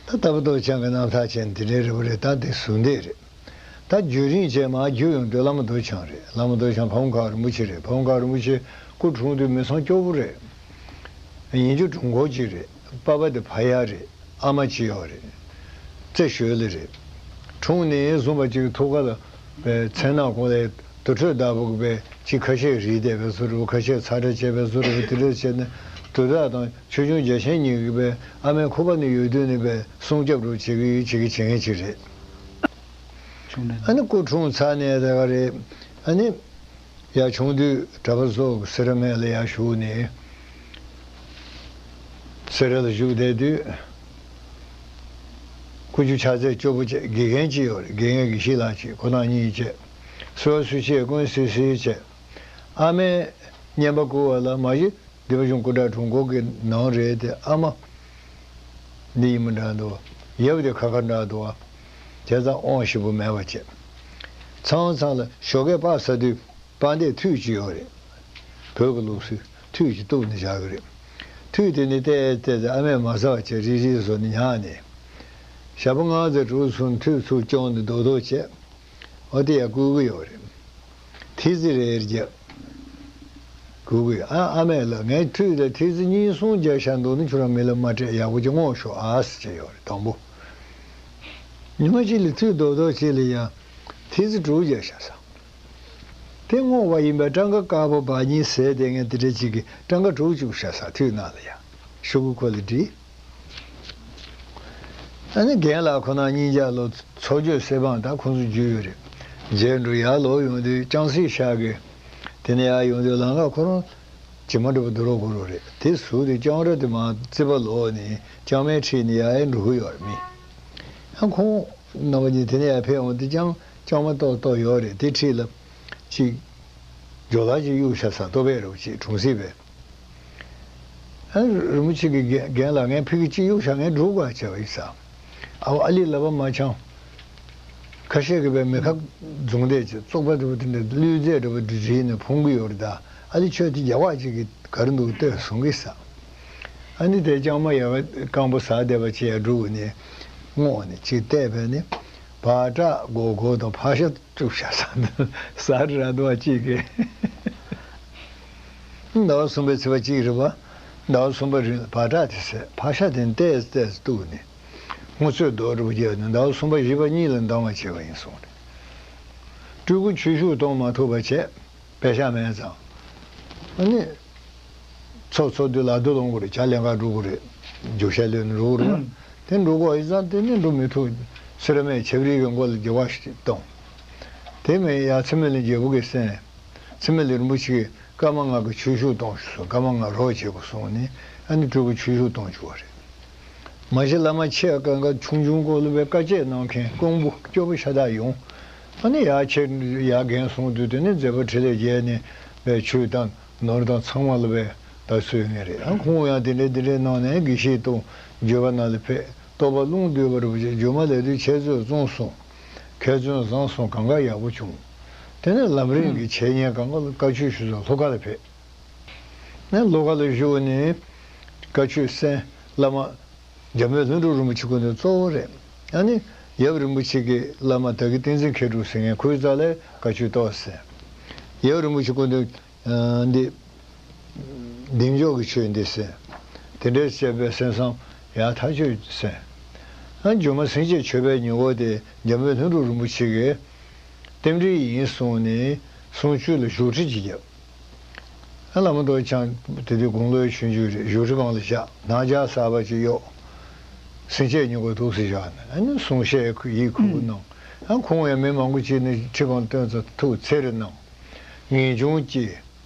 ད་ལྟ་བུ་རྡོ་རྗེ་འཆང་གི་རྣམ་ཐར་ཅན་འདི་འདྲའི་རེ་བ་རེད། ད་འདི་ཟུང་འདེགས་རེད། ད་རྒྱུན་རིང་བྱས་མར་རྒྱུད་ཡོང་དུས་བླ་མ་རྡོ་རྗེ་འཆང་རེད། བླ་མ་རྡོ་རྗེ་འཆང་ཕ་བོང་ཁ་རིན་པོ་ཆེ་རེད། ཕ་བོང་ཁ་རིན་པོ་ཆེ་སྐུ་འཁྲུངས་དུས་མི་ཚང་སྐྱོ་པོ་རེད། ཡིན་རྒྱུ་དྲུང་འཁོར་གཅིག་རེད། པ་ཕ་དེ་ཕ་ཡག་རེད། ཨ་མ་གཅིག་ཡོད་རེད། རྩེ་ཞོལ་ལ་རེད། འཁྲུངས་ནས་བཟུང་བ་གཅིག་ཐུགས་ཀ་ལ་པའི་མཚན་ནག་གོང་ལའི་དུར་ཁྲོད་བདག་པོ་གི་པའི་གཅིག་ཁ་ཤས་རིལ་བསྡད་པའི་བཟོ་འདྲ་པོ། ཁ་ཤས་ཚ་གྲང་བྱས་པའི་བཟོ་འདྲ་པོ། དེ་འདྲ་བྱས་ནས་དུར་བདག་དང་ཆོས་སྐྱོང་རྒྱལ་ཆེན་གཉིས་ཀྱིས་པའི་ཨ་མའི་ཁུག་པ་ནས་ཡོད་དུས་ནས་པའི་སྲུང་སྐྱོབ་འདྲ་པོ་བྱེད་ཀྱི་ཡོད། བྱེད་ཀྱི་བྱེད་མཁན་གཅིག་རེད། ཨ་ནི་སྐུ་འཁྲུངས་ཚར་ནས་དེ་ག་རེད། ཨ་ནི་ཡར་ཆུང་དུས་གྲྭ་པ་ཚོ་གི་སེ་ར་སྨད་ལ་ཡར་བཞུགས་ནས། སེ་ར་ལ་བཞུགས་བསྡད་དུས། སྐུ་རྒྱུ་ཕྱག་རྫས་སྐྱོ་པོ་བྱས། དགེ་རྒན་གཅིག་ཡོད་རེད། དགེ་རྒན་དགེ་བཤེས་ལགས་གཅིག་ཁོ་རང་གཉིས་བྱས། གསོལ་བ་གསོལ་ཆས་ཀུན་སིལ་སིལ་བྱས། ཨ་མས་བསྙེན་པ་བསྐུར་བ་ལ་མ་གཞི་སྡེ་པ་གཞུང་སྐུ་དྲག་དྲུང་འཁོར་གྱི་ནང་རེད་དེ། ཨ་མ་འདི་ཡིན་མི་འདྲ་འདུག་ཡབ་དེ་ཁ་ཁ་འདྲ་འདུག་བྱས་ཙང་དབང་ཞིབ་པོ་མེད་པ་བྱས། མཚམས་མཚམས་ལ་ཞོགས་ཀས་པ་ཟ་དུས། པ་འདས་ཐུད་ཅིག་ཡོད་རེད། བོད་ཀྱི་ལུགས་སྲོལ་ཐུད་ཅིག་གཏུབ་ནས་བཞག་གི་རེད། ཐུད་དེ་ནི་བལྟས་བལྟས་ཚེ་ཨ་མས་མ་ཟ་བ་བྱས་རིལ་རིལ་བཟོས་ནས་ཉར་ནས། ཞག་པོ་ལྔ་ཙམ་དྲུག་སོང་ཐུད་ཚུར་བཅོམ་ནས་རྡོག་རྡོག་བྱས། འོ་དེ་ཡང་བསྐུལ་གི་ཡོད་རེད། ཐེལ་ཙེ་རེ་རེ་བརྒྱབ། བསྐུལ་གི་ཡོད། ཨ་ཨ་མས་ལ་ངའི་ཐུགས་ལ་ཐེལ་ཙེ་གཉིས་གསུམ་བརྒྱབ་བཞག་འདུག་ན་ཁྱོད་རང་མི་ལ་མ་སྤྲད། ཡག་པོ་ཅིག་བསྔོགས་ཤོག་ཨ་ཟེར་གྱི་ཡོད་རེད། དང་པོ། ཉི་མ་གཅིག་ལ་ཐུགས་རྡོག་རྡོག་ཅིག་ལ་ཡང་ཐེལ་ཙེ་དྲུག་བརྒྱབ་བཞག་ས། དེ་བསྔོགས་པ་ཡིན་པས་སྤྲང་ཀ་དཀར་པོ་བ་གཉིས་ཟས་དེ་ངས་དེ་འདྲ་ཅིག་གིས་སྤྲང་ཀ་དྲུག་བཅུག་བཞག་ས། ཐུགས་ནང་ལ་ཡང་ཤོག་གུ་ཁོ་ལ་བྲིས། ཨ་ནི་རྒན་ལགས་ཁོ་ན་གཉིས་ཀ་ལོ་ཚོགས་གཅོད་གསེར་སྦང་ད་ཁོང་ཚོ་རྒྱུས་ཡོད་རེད། རྗེས་འགྲོ་ཡར་ལོག་ཡོང་དུས་ལྕང་སྲེག་ཤག་གི་དེ་ནས་ཡར་ཡོང་དུས་ལམ་ཁ་ཁོ་རང་ཇི་མ་འདྲ་པོ་འདུག་རོགས་དགོས་རོགས་རེད། དེ་ཟུག་དེ་ལྕང་ར་དེ་མར་རྩིད་པ་ལོག་ནས་ལྕང་མའི་འཁྲིས་ནས་ཡར་ཡར་འགྲོ་གི་ཡོད་རེད་མི། ཨ་ཁོང་རྣམ་པ་གཉིས་དེ་ནས་ཡར་ཕེབས་འོང་དུས་ལྕང་ལྕང་མ་ཏོག་ཏོག་ཡོད་རེད། དེ་འཁྲིས་ལ་ཅིག་ཇོ་ལ་ཅིག་གཡུག་བཞག་ས་ལྟོ་ཕད་རོ་ཅིག་གྲོང་གསེབ་པས། ཨ་རིན་པོ་ཆེ་གི་རྒན་རྒན་ལགས་ངས་ཕ་གི་གཅིག་གཡུག་བཞག་ངས་འགྲོ་དགོས་བྱས་པ་ཡིན་ས། ཨའོ་ཨ་ལི་ལབ་པ་མ་འཆང་། ཁ་ཤས་ཀྱིས་པའི་མི་ཁ་རྫོང་བསྡད་ཀྱི་བཙོག་པ་འདྲ་པོ་དེ་འདྲ་གླུད་རྫས་འདྲ་པོ་འདྲ་བྲིས་ནས་ཕུང་གི་ཡོད་རེད་ད། ཨ་ལི་ཁྱོད་དེ་རྒྱག་པ་ཅིག་གིས་ག་རེ་འདུག་ལྟོས་གསུང་གི་ས། ཨ་ནི་དེ་ལྕང་མ་ཡག་སྐམ་པོ་ཟ་བསྡད་པ་ཅིག་ཡར་འགྲོ་ནས་བསྔོགས་ནས་ཅིག་བལྟས་པས་ནི་བག་དྲག་སྒོར་སྒོར་དང་ཕག་ཤ་བཅུག་བཞག་ས་འདུག་ཟ་ར་འདུག་བ་ཅིག་གིས། ཟླ་བ་གསུམ་པའི་ཚེས་པ་གཅིག་རེད་པ། ཟླ་བ་གསུམ་པ་རིང་ལ་བག་དྲག་དེ་ཟས་ཕག་ཤ་དེ་ཏོག་ཙམ་ཏོག་ཙམ་གཏུབ་ནས་སྔོ་ཚོད་རྡོག་འདྲ་པོ་བརྒྱབ་ནས་ཟླ་བ་གསུམ་པ་བཞི་པ་གཉིས་ལ་འདང་བ་བྱས་པ་ཡིན་གསུངས་རེད། སྤྲུལ་སྐུ་ཆོས་ཞུགས་གཏོང་མ་ཐུབ་པ་བྱས། པད་ཤག་མེད་ཙང་། ཨ་ནི། ཚོགས་ཚོགས་དུས་ལ་དུ་ལོང་དགོས་རེད། ཇ་ལེན་ག་འགྲོ་དགོས་རེད། རྒྱུག་ཤ་ལོན་འགྲོ་དགོས་རེད། དེ་འགྲོ་དགོས་ཡིན་ཙང་དེ་ནི་འགྲོ་མི་ཐུབ། སེར་སྨད་ཆབ་རིལ་གྱི་མགོ་ལ་རྒྱུག་པ་ཞིག་བཏང་། དེ་མིན་ཡ་ཚེ་མི་ལ་རྒྱལ་པོ་གི་སེམས། ཚེ་མི་ལ་རིན་པོ་ཆེ་གིས་སྐར་མ་ལྔ་གི་ཆོས་ཞུགས་གཏོང་ཞུ་གསུངས། སྐར་མ་ལྔ་རོགས་བྱེད་དགོས་གསུངས་ནས་ཨ་ནི་སྤྲུལ་སྐུ་ཆོས་ཞུགས་གཏོང་བཅུག་པ་རེད། མ་གཞི་བླ་མ་ཆེ་གང་ག་ཆུང་ཆུང་སྐོར་ལ་བའི་བཀའ་བཅད་གནང་མཁན་ཀོང་པོ་སྐྱོ་པོ་ཤ་སྟག་ཡོང་། ཨ་ནི་ཡར་ཆེ་ཡར་འགན་སོང་དུས་དེ་ནི་མཛད་པ་འཕྲིན་ལས་རྒྱས་ནས་བའི་ཆོས་དང་ནོར་དང་ཚང་མ་ལ་བའི་ད་གསོལ་ངེས་རེད། ཨ་ཁོང་ཡང་དེ་འདྲས་དེ་འདྲས་གནང་ནས་དགེ་བཤེས་གཏོང་། འགྱོད་པ་ན་ལ་ཕེབས། རྟོགས་པ་རླུང་བསྡུས་པ་རུ་བྱས་སྒྱུ་མ་ལས་དུས་འཆད་རྩོད་བཙོང་སོང་། མཁས་བཙུན་བཟང་སོང་། གང་ག་ཡག་པོ་བྱུང་། དེ་ནས་ལམ་རིམ་གྱི་འཆད་ཉན་གང་ག་ལ་བཀའ་ཆོས་ཞུ་ས་ལྷོ་ཁ་ལ་ཕེབས། ནས་ལྷོ་ཁ་ལ་བཞུགས་ནས་བཀའ་ཆོས་གསན། བླ་མ་འཇམ་དཔལ་ལྷུན་གྲུབ་རིན་པོ་ཆེ་སྐུ་མདུན་གཙོ་བོ་རེད། ཨ་ནི་ཡབ་རིན་པོ་ཆེ་གི་བླ་མ་ད་གི་བསྟན་འཛིན་མཁས་གྲུབ་ཟེར་མཁན་ཁོའི་རྩ་ལས་བཀའ་ཆོས་ཏོག་ཙམ་གསན། ཡབ་རིན་པོ་ཆེ་སྐུ་མདུན་འདི་གདེང་འཇོག་གི་ཆོས་འདི་གསན། དེ་འདྲའི་བཤད་པའི་གསན་བསམ་ཡང་ཐག་ཆོད་གསན། ཨ་སྒྱུ་མ་སེང་ཆེན་མཆོད་པའི་མྱུ་གུ་དེ་འཇམ་དཔལ་ལྷུན་གྲུབ་རིན་པོ་ཆེ་གི་རྟེན་འབྲེལ་ཡིན་གསུངས་ནས་གསུང་ཆོས་ལ་བཞུགས་ཁྲི་ཅིག་བརྒྱབ། ཨ་བླ་མ་རྡོ་རྗེ་འཆང་དེ་དུས་དགུང་ལོའི་ཆུང་ཆུང་རེད། བཞུགས་ཁྲི་སྒང་ལ་བཞག་ནང་ཇ་ཟ་བ་ཅིག་གཡོགས། སེང་ཆེན་མྱུ་གུ་འདུག་སེ་བཞག་ནས་ཨ་ནི་གསུང་བཤད་ཡིད་ཁུག་པོ་གནང་། ཨ་ཁོང་ཡང་མི་མང་པོ་ཅིག་ནི་ཁྲི་སྒང་བཏོན་ཙང་ཐུགས་འཚེར་གནང་། ངེས་འབྱུང་སྐྱེས།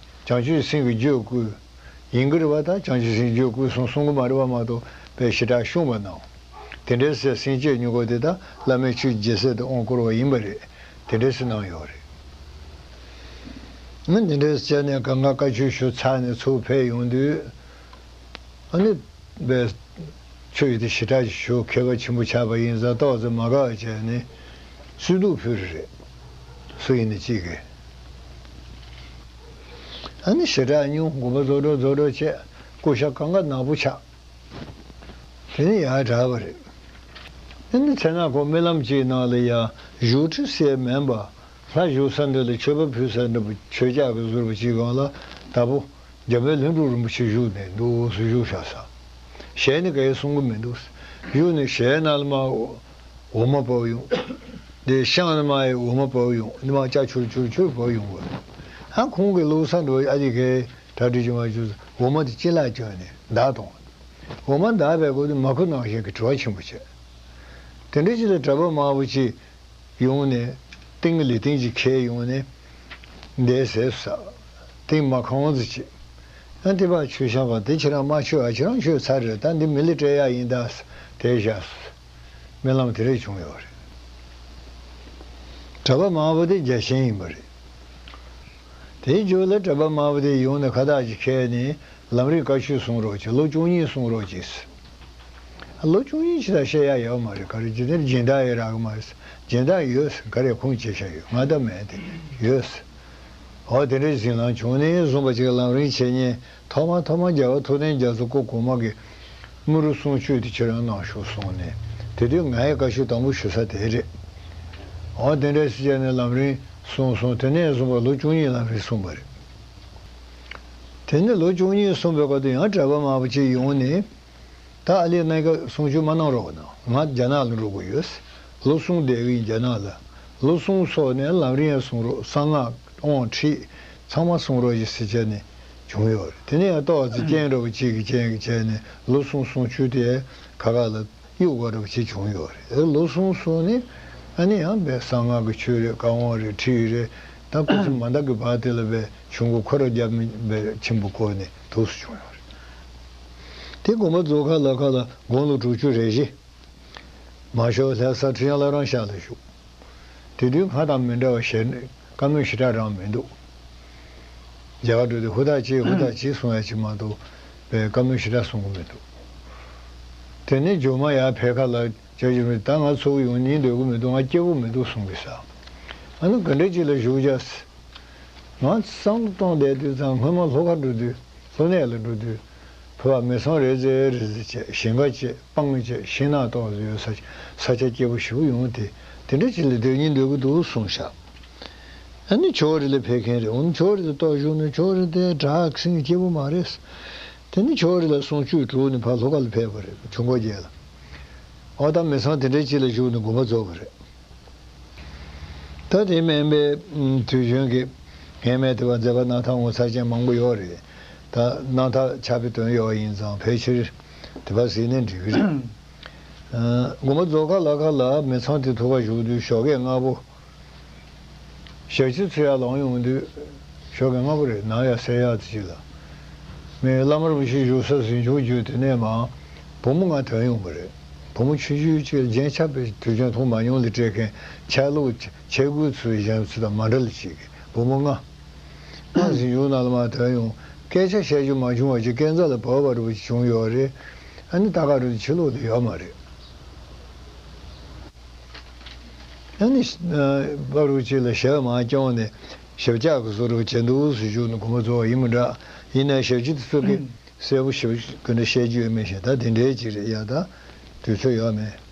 བྱང་ཆུབ་སེམས་ཀྱི་རྒྱུད་བསྐུལ། ཡིན་གྱི་རེད་པ། ད་བྱང་ཆུབ་སེམས་རྒྱུད་བསྐུལ་སོང་གསུང་གི་མ་རེད་པ་མ་གཏོགས་པའི་ཞེ་དྲག་ཤོང་བ་གནང་། དེ་འདྲའི་སེ་སེང་ཆེན་མྱུ་གུ་དེ་ད་བླ་མའི་ཆོས་རྒྱལ་སྲས་དུ་དབང་བསྐུར་བ་ཡིན་པ་རེད། དེ་འདྲའི་སེ་གནང་ཡོད་རེད། ཨ་འདི་འདྲའི་བྱས་ནས་གང་ག་བཀའ་ཆོས་ཞུ་ཚར་ནས་ཚུར་ཕེབས་ཡོང་དུས། ཨ་ནི་བས་ཆོས་ཡི་དེ་ཞེ་དྲག་ཅིག་ཞུ་མཁས་པ་ཆེན་པོ་ཆགས་པ་ཡིན་ཙང་ཏོག་ཙམ་མ་དགའ་བ་བྱས་ནས་གསོལ་གདུགས་ཕུལ་རེད། སུ་ཡིན་ནི་གཅིག་གིས། ཨ་ནི་ཞེ་དྲག་ཉུང་དགོངས་པ་རྫོགས་འགྲོ་རྫོགས་འགྲོ་བྱས་སྐུ་ཤ་གང་ག་ནག་པོ་ཆགས། དེ་ནི་ཡར་དྲག་པ་རེད། ཨ་ནི་མཚན་ནག་ཁོ་རྨི་ལམ་གཅིག་ནང་ལ་ཡ་བཞུགས་ཁྲི་ཟེར་མིན་པ། ལྷ་བཞུགས་ས་འདི་ལ་མཆོད་པ་ཕུལ་ས་འདྲ་པོ་མཆོད་ཆས་ཀྱི་བཟོ་འདྲ་པོ་ཅིག་སྒང་ལ་ད་པོ་འཇམ་དཔལ་ལྷུན་གྲུབ་རིན་པོ་ཆེ་བཞུགས་ནས་འདུག་སེ་བཞུགས་བཞག་ས། ཞལ་ནི་ག་ཡེ་གསུང་གི་མི་འདུག་བཞུགས་ནས་ཞལ་ནང་ལ་མར་འོ་མ་བབས་ཡོང་། དེ་ཤངས་ནས་མར་ཡང་འོ་མ་བབས་ཡོང་། འདི་མར་སྐྱ་ཆུར་ཆུར་ཆུར་བབས་ཡོང་བ། ཨ་ཁོང་གི་བླུགས་ས་འགྲོ་ཨ་ལི་ཁའི་གྲ་སྒྲིག་བྱུང་བ་བྱུང་འོ་མ་དེ་ཅི་ལ་བསྐྱོན་ནས་བདག་གཏོང་། འོ་མ་བདག་པའི་སྐོར་དུ་མ་ཁུ་ནང་བཞིན་གྱི་དྲི་བ་ཆེན་པོ་བྱས། དེ་འདྲ་ཅིག་ལ་གྲྭ་པ་མང་པོ་ཅིག་ཡོང་ནས་ཏིང་གི་ལི་ཏིང་ཅིག་ཁྱེར་ཡོང་ནས་འདས་ཟེར་ས། ཏིང་མ་ཁང་བ་ཙི་ཅིག་ཨ་འདི་པ་ཆོས་ཤག་པ་དེ་ཁྱེད་རང་མ་མཆོད་ཨ་ཁྱེད་རང་མཆོད་ཚར་རེད། ད་འདི་མི་ལ་སྤྲད་ཡག་ཡིན་ད་དེ་བཞག་སོ། རྨི་ལམ་དེ་རེ་བྱུང་ཡོད་རེད། གྲྭ་པ་མང་པོ་དེ་རྒྱལ་ཞེན་ཡིན་པ་རེད། དེའི་རྗེས་ལ་གྲྭ་པ་མང་པོ་དེ་ཡོང་ནས་ཁ་བཏགས་ཅིག་ཁྱེར་ནས་ལམ་རིམ་བཀའ་ཆོས་གསུང་རོགས་གྱིས། ལོ་བཅུ་གཉིས་གསུང་རོགས་གྱིས། ལོ་བཅུ་གཉིས་ཅི་ལ་བཤད་ཡག་ཡོད་མ་རེད། ག་རེ་ཇི་ལྟར་སྦྱིན་བདག་ཡོད་རག་གི་མ་རེད། སྦྱིན་བདག་ཡོད་ཟེར་ག་རེ་ཁུངས་སྐྱེལ་བྱ་ཡོད་ང་ད་མེད་དེ་ཡོད་ཟེར། འོ་དེ་འདྲའི་ཟིང་ལམ་བྱུང་ནས་བཟུང་བ་ཅིག་ལམ་རིམ་འཆད་ཉན་ཐོག་མ་ཐོག་མ་རྒྱལ་བ་ཐུབ་བསྟན་རྒྱ་མཚོ་སྐུ་གོང་མ་གི་དམུ་རུ་གསུང་ཆོས་དེ་ཁྱེད་རང་གནང་ཤོག་གསུངས་ནས་དེ་དུས་ང་ཡི་བཀའ་ཆོས་དང་པོ་ཞུ་ས་དེ་རེད། འོ་དེ་འདྲ་ཞིག་བྱས་ནས་ལམ་རིམ་གསུངས་སོང་། དེ་ནས་བཟུང་བ་ལོ་བཅུ་གཉིས་ལམ་རིམ་གསུངས་པ་རེད། དེ་ནས་ལོ་བཅུ་གཉིས་གསུངས་པའི་སྐབས་དུ་ཡང་གྲྭ་པ་མང་པོ་ཅིག་ཡོང་ནས། ད་ཨ་ལས་གནད་འགག་གསུང་ཆོས་མ་གནང་རོགས་གནང་། ང་རྒྱ་ནག་ལ་འགྲོ་དགོས་ཡོད། ལོ་གསུམ་བསྡད་ཀྱི་ཡིན་རྒྱ་ནག་ལ། ལོ་གསུམ་སོང་ནས་ལམ་རིམ་ཡང་གསུང་རོགས། གསང་སྔགས་དབང་ཁྲིད་ཚང་མ་གསུང་རོགས་ཞེས་ཟེར་བྱས་ནས་བྱུང་ཡོད་རེད། དེ་ནས་ཡང་ཏོག་ཙམ་རྐྱེན་འདྲ་བོ་གཅིག་གིས་རྐྱེན་གྱིས་བྱས་ནས་ལོ་གསུམ་གསུང་ཆོས་དེ་ཁ་ཁ་ལ་གཡུག་དགོས་འདྲ་བོ་ཅིག་བྱུང་ཡོད་རེད། ལོ་གསུམ་སོང་ནས་ཨ་ནི་ཡང་བས་གསང་སྔགས་ཀྱི་ཆོས་རེད། བཀའ་དབང་རེད། ཁྲིད་ཡིག་རེད། ད་སྐུ་ཚེ་མ་འདས་ཀྱི་བར་དེ་ལ་བས་ཆུ་མགོ་ཁོ་ར་རྒྱབ་མི་བས་ཆེན་པོ་བསྐོར་ནས་ཐུགས་སུ་བྱུང་ཡོད་རེད། དེ་དགོངས་པ་རྫོགས་ཁ་ལ་ཁ་ལ་དགུང་ལོ་དྲུག་ཅུ་རེ་བཞི། མ་ཤོར་ལྷ་ས་ཁྲི་བྱང་བླ་བྲང་ཤག་ལ་བཞུགས། དེ་དུས་སྔར་དང་མི་འདྲ་བ་ཞེ་བཀའ་མོལ་ཞེ་དྲག་རང་མི་འདུག་རྒྱ་གར་འགྲོ་དུས་ཧུར་ཐག་བྱེད་ཧུར་ཐག་བྱེད་གསུང་ཡ་ཅིག་མ་གཏོགས་པའི་བཀའ་མོལ་ཞེ་དྲག་གསུང་གི་མི་འདུག་དེ་ནས་མཇུག་མ་ཡར་ཕེབས་ཁ་ལ་བཅར་རྒྱུ་མི་ད་ང་ཚོགས་ཡོང་སྙིང་འདོད་ཀྱི་མི་འདུག་ང་སྐྱིད་པོ་མི་འདུག་གསུང་གི་ས། ཨ་ནི་ག་འདྲ་ཅིག་ལ་བཞུགས་བྱ། ང་བསམ་བློ་གཏོང་བསྡད་དུས་ཙང་སྔོན་མ་ལྷོ་ཁ་འགྲོ་དུས་ལྷོ་གནས་ལ་འགྲོ་དུས་ཕུ་བ་མི་ཚང་རེ་ཟེར་རེ་ཟེར་བྱས། ཞིང་ཁ་བཅད་སྤང་བཅད་ཤིང་ནགས་ཏོག་ཙམ་ཡོད་ས་ས་ཆ་སྐྱིད་པོ་ཞེ་པོ་ཡོང་དེ་དེ་འདྲ་ཅིག་ལ་སྡོད་སྙིང་འདོད་ཀྱི་འདུག་གསུངས་ཤག་ཨ་ནི་ཕྱོགས་རེ་ལ་ཕེབས་མཁན་རེད། འོ་ན་ཕྱོགས་རེ་ལ་ཏོག་བཞུགས་ནས་ཕྱོགས་རེ་དེ་བྲག་ཟིང་སྐྱིད་པོ་མ་རེད། དེ་ནི་ཕྱོགས་རེ་ལ་གསུང་ཆོས་གྲུབ་ནས་ཕར་ལྷོ་ཁ་ལ་ཕེབས་པ་རེད། ཆུ་འགོ་བརྒྱད་ལ། འོ་ད་མི་ཚང་དེ་འདྲ་ཅིག་ལ་བཞུགས་ནས་དགོངས་པ་རྫོགས་པ་རེད། ད་དེ་མིན་པའི་དུས་རྒྱུན་གྱི་ངས་མེད་དེ་བ་མཛད་པ་རྣམ་ཐར་ངོ་མཚར་ཅན་མང་པོ་ཡོད་རེད། ད་རྣམ་ཐར་ཆགས་པའི་དོན་ཡོད་ཡིན་ཙང་ཕལ་ཆེར་དེ་བ་གཟིགས་ནས་འགྲིག་གི་རེད། ཨ། དགོངས་པ་རྫོགས་ཁ་ལ་ཁ་ལ་མི་ཚང་དེ་ཐུག་ག་བཞུགས་དུས་ཞོགས་ཀས་སྔ་པོ། ཞག་གཅིག་ཚུར་ཡར་ལངས་ཡོང་དུས་ཞོགས་ཀས་སྔ་པོ་རེད། ནམ་ཡར་སེར་ཡག་ཅིག་ལ། མི་བླ་མ་རིན་པོ་ཆེ་བཞུགས་ས་ཟིང་ཆུང་བརྒྱུད་དེ་ནས་མར་བུ་མོ་ལྔ་ཐོན་ཡོང་བ་རེད། བུ་མོ་ཆུང་ཆུང་གཅིག་རྒྱན་ཆ་དཔེ་དུས་རྒྱུན་མཐོང་མ་མྱོང་ལ་སྤྲད་མཁན་ཆ་ལུགས་ཆས་གོས་ཚུལ་གཞན་ཚོ་དང་མ་འདྲ་ལ་ཅིག་གི་བུ་མོ་ལྔ། ལྔ་ཟིང་ཆུང་ནང་ལ་མར་ཐོན་ཡོང་། སྐད་ཆ་བཤད་རྒྱུ་མ་བྱུང་བ་ཅིག་སྐས་འཛེག་ལ་བབས་པ་རུ་བྱུང་ཡོད་རེད། ཨ་ནི་ད་ག་རུ་ཕྱི་ལོགས་ལ་ཡོད་མ་རེད། ཨ་ནི་ཨ་བབས་རུ་ཅིག་ལ་ཞབས་མར་བརྐྱངས་ནས་ཞབས་བཀྱག་གི་བཟོ་འདྲ་བྱེད་འདུག་ཟེར་བཞུགས་ནས་དགོངས་པ་རྫོགས་པ་ཡིན་མི་འདྲ། ཡིན་ནའི་ཞབས་ཕྱི་དེ་ཚོ་གི་གསལ་པོ་ཞིག་གི་འདྲ་བཤད་རྒྱུ་ཡོད་མེད་ཞེ་ད་དེ་འདྲའི་ཅིག་རེད་ཡ། ད་དུས་ཚོད་ཡོད་མེད།